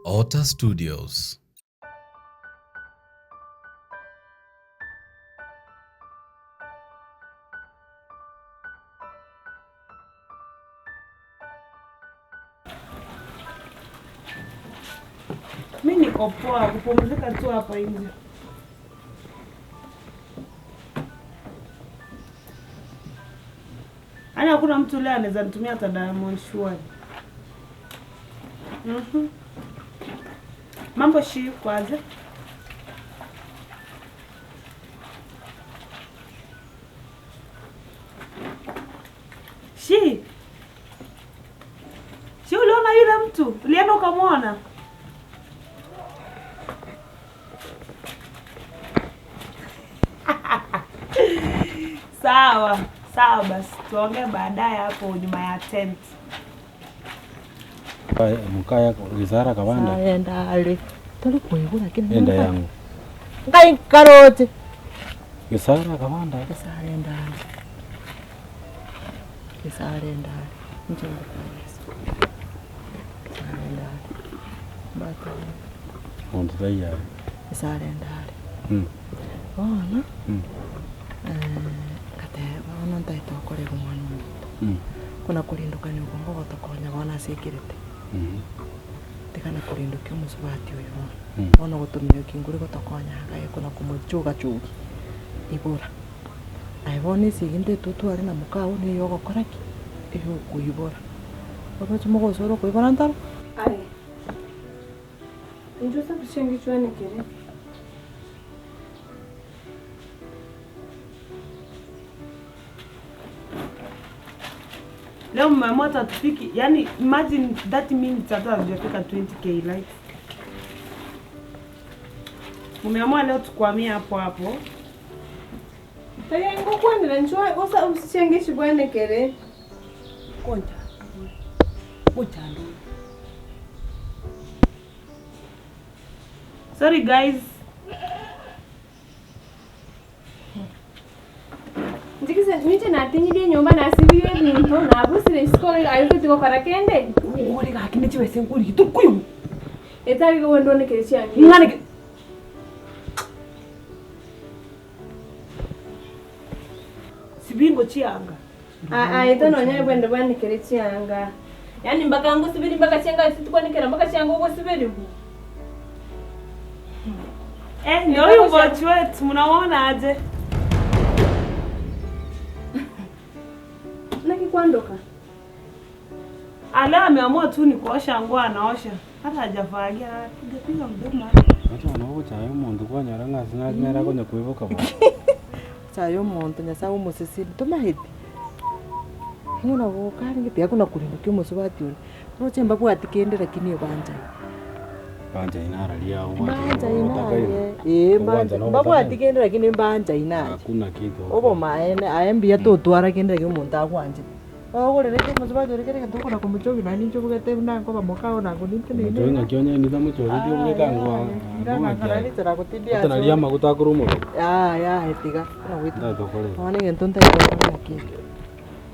Otter Studios. Mi niko poa kupumzika tu hapa nje. Yaani hakuna mtu leo anaweza nitumia hata Diamond surely. Mhm. Mambo shi kwanza. Shi. Shi uliona yule mtu? Ulienda ukamwona? Sawa, sawa basi tuongee baadaye hapo nyuma ya tent. Mukaya Gisara kabanda. Saenda are. Tori koigwa lakini Enda yangu. Ngai karoche. Gisara kabanda. Gisara enda are. Gisara enda are. Inche ngokoa Yeso. Gisara enda are. Mbate. Monto taiyo are. Gisara enda are. Mm. Bono, Mm. ngateba bono ntaete gokorera omwana omonto. Mm. Buna korindokania oko ngogotokonya bono ase ekerete. Mm. Tiga na korindokia omosubati oyo bono. Mm. Bono gotominyokia nkore gotokonya iga aye kona komochoga chogi ibora. Aye bono esegi ntaete otware na mokao na eyogokora ki? Eyokoibora. Oroche mogosora okoibora ntaro? Aye, inchuo ase chingichwanekere. Leo mmeamua hata hatufiki, yani imagine 30 minutes hata hatujafika 20k likes. Mmeamua leo tukwamie hapo hapo. Tari ngokwanera inchuo ase chingichwanekere. Konja. Gochando. Sorry guys. Nchikise ninche natinyirie enyomba nasibirie ebinto nabusire isiko aye toti gokora kende. Ore gaki ne chibesa nkorigia tokoywa. Etari igo bwende onekere chianga echi. Ing'ana ki? Sibingo chianga. Aa ito nonya bwende bwanekere chianga. Yaani mpaka ngosiberie mpaka chianga ase tikwanekera mpaka chianga ogosiberigwa. Eh, ndio huyu mbochi wetu mnamuona aje? Naki kwandoka? Ala ameamua tu ni kuosha nguo anaosha. Hata hajafagia anapiga piga mdomo hapa. Acha na ogochaya omonto kwanyora ng'a ase nare nere akonya koiboka bono. Chaya omonto Nyasaye omoseseni tomanyeti? Ng'a nabo okarenge tiga kona koringokia omosubati oria, roche mbabwati kende lakini ebanchani. Banchaine araria agwo Mbanchaine otakaine. aye, ee Obwanchani mbancha mbabwati obotakaine. kende lakini mbanchaine aye. Hakuna kitu. Obomaene aye mbuya totwara kende lakini omonto agwanchete. Ogorerete omosubati oria kera egento okona komochoki naende ninche obugete buna nkoba mokao nango ninche Omochoki naende ng'aki onye nita mochogetie obweke ango ango ng'aki aye. Nchera gotindia Ota naria amaguta akorwa omobere. Yaya aye tiga buna goita. Ndatokore. Bono egento ntagete gokora naki eke,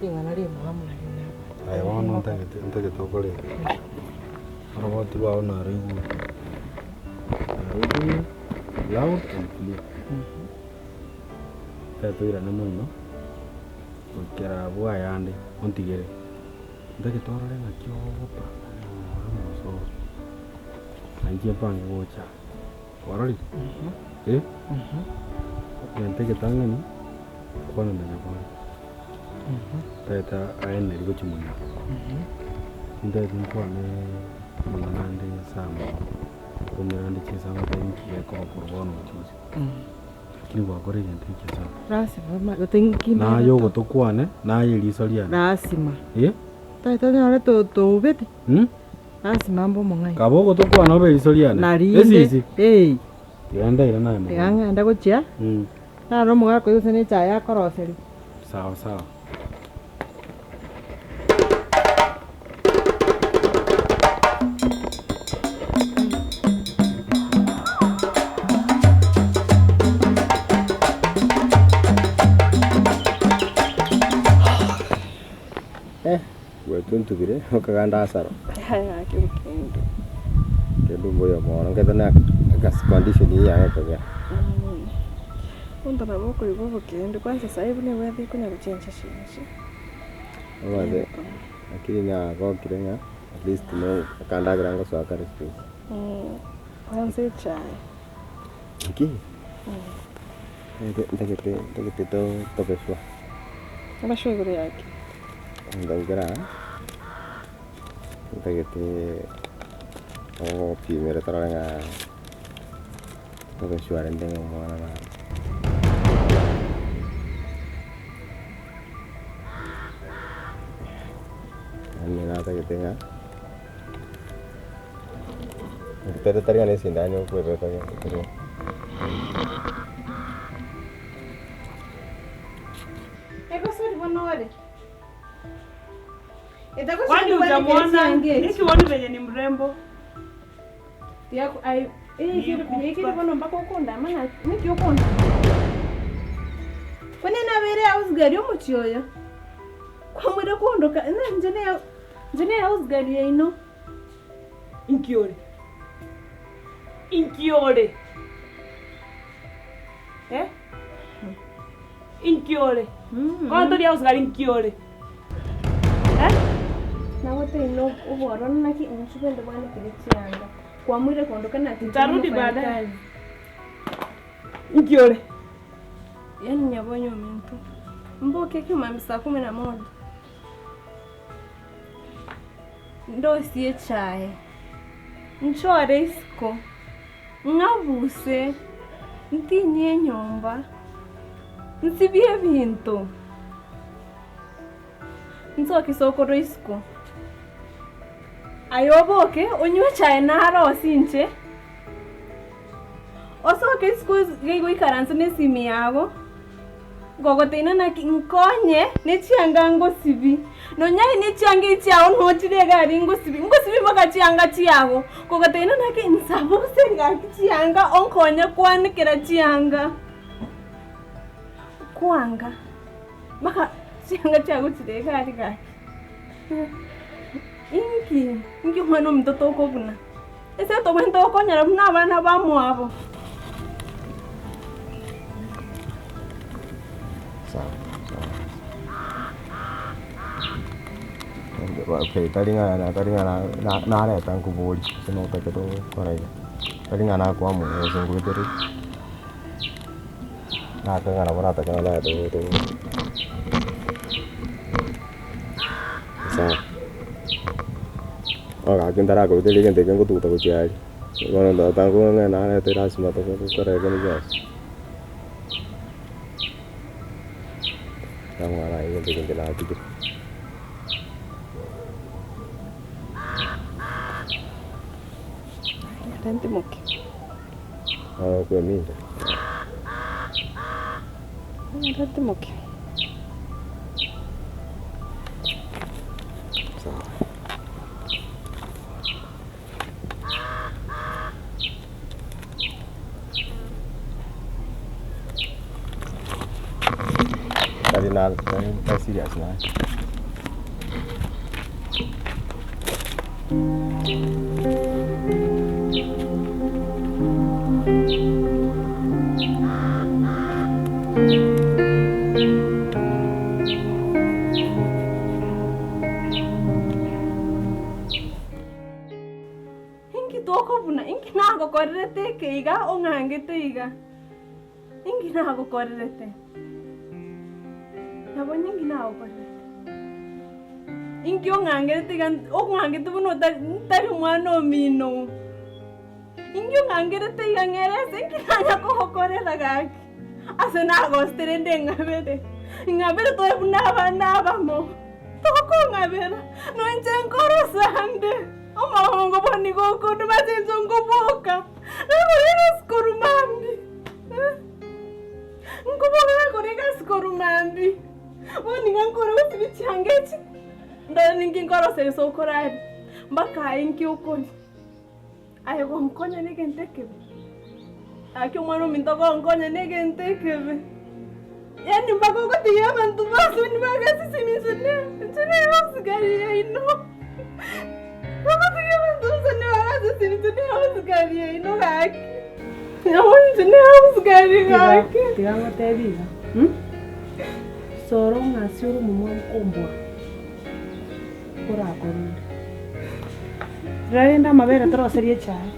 ring'ana rimwamu nario nabwate. Aye bono ntagete ntagete okore iga, oroboti rwao naroigure, naroigure loud and clear. Ekero toirane moino. Goikera abwo ayande ontigere, ntagete orore ng'aki ogopanga ore omosoro, na inche mpange gocha. Kwarorire? Eh? Egento egetang'ani, kwana na Nyakoe. Ntagete aenerie gochia monwe. Ntagete nkwane amang'ana ande sama, nkomera ande chinsa ngotebi nki gekoba korwa bono gochia bosio. Lakini gwakora egento ekiya sana. Lasima ma- gose nki Naye ogotokwane, naye eriso riane. Lasima. Eh? Tari tonyore to- toubete. Hmm? Lasima mbe omong'aini. Kaba ogotokwana obe eriso riane. Narinde. Esisi. Ee. Tiga ndaire naye Tiga mogondo. ng'ende gochia. Mm. Naro omogaka oyio gose ne echae akoroseria. Sawa sawa. Eh, gwetuntubire okaganda asaro. Yaya gaki bokende. Kende mbuya mono, nkete na egasi condition eye yane ekogera. Omonto nabo okoigwa obokendu kwanza sahi buna ebweate konya gochencha chenchi. Omanyete lakini nagokire ng'a at least no akandagera ngosoa kare space. Kwanza echae. Nki? Ntagete ntagete tobe sure. Obe sure igoro yaki? Ndagera ntagete ogopimera torore ng'a tobe sure rende ng'a omwana naro. Yaani natagete ng'a tari ng'a na esindani okoebeka gento. Egosori bono ore. Kwani hujamuona? Niki huoni venye ni mrembo? Yaikire bono mpaka okondama na niki okondama? Kwani nabeire house girl omochie oyo? Kwamwire kondoka inche ne house girl yaino. Inki ore? Inki ore? Eh? Inki ore? Kono tori house girl inki ore? Eh? Nagoteina obwororo naki inchu bende bwanekire chianga. Kwamwire kondoka naki inche Nitarudi nomofanyikazi. baadaye. Inki ore? Yaani nyabonye ominto. Mboke ekemambia saa kumi na moja. Ndosie echae, nchore isiko, ng'abuse, ntinyie enyomba, nsibie ebinto, nsoke isokoro isiko. Aye oboke onywe echae narosie inche, osoke isiko iga oikaranse na esimi yago. Ngogoteina naki nkonye ne chianga ngosibi, nonya aye ne chianga echiao nochire egari ngosibi, ngosibi mpaka chianga chiago. Ngogoteina naki nsabuse ngaki chianga onkonye kwanekera chianga. Kwanga mpaka chianga chiago chire egari gaki. Inki, inki omwana ominto tokobuna? Ase tobwenerete gokonyana buna abana bamwabo. Sawa sawa. Okay, tari ng'a tari ng'a nareta nkoborie gose notake tokora iga, tari ng'a nakoamua gose nkobetereri, nakang'a nabo natake narete Sawa. Bono gaki ntarakoruteria egento eke ngotuguta gochia aria, bono tata ng'a narete lasima tokore kende gionsi. Namwana aye egento eke inche natigire. Ntimoke. Bono okwemincha. Ntimoke. Sawa. Tari na tari tari serious naye. Inki tokobuna? Inki nagokorerete eke iga ong'angete iga? Inki nagokorerete? Nabo inki nagokorerete? Inki ong'angerete iga ong'angete buna otari ntari omwana omino? Inki ong'angerete iga ng'ere ase inki nanya kogokorera gaki? Ase nagosete rende ng'abere, ng'abere toe buna abana abamo, tokong'abera, noinche nkorosande, omogongo bwane nigo okonduma ase inche nkoboka, nakora egasi korwa mambia, nkoboka nakora egasi korwa mambia, bono nigo nkore gosibia chianga echi, ndore ninki nkoroseria ase okoraria, mpaka aye inki okoria. Aye gonkonya negento ekebe, gaki omwana ominto gonkonya negento ekebe, yaani mpaka ogotigia abanto bonsi nibagasesenia inche ne inche ne house girl yaino, ogotigia abanto bonsi nibagasesenia inche ne house. Abasikari aino gaki. Nyamonche ne abasikari gaki. Tiga ngotebi iga, Soro ng'asi ore omomwamu kombua orakore onde. Rirorio rende amabere toroserie echae.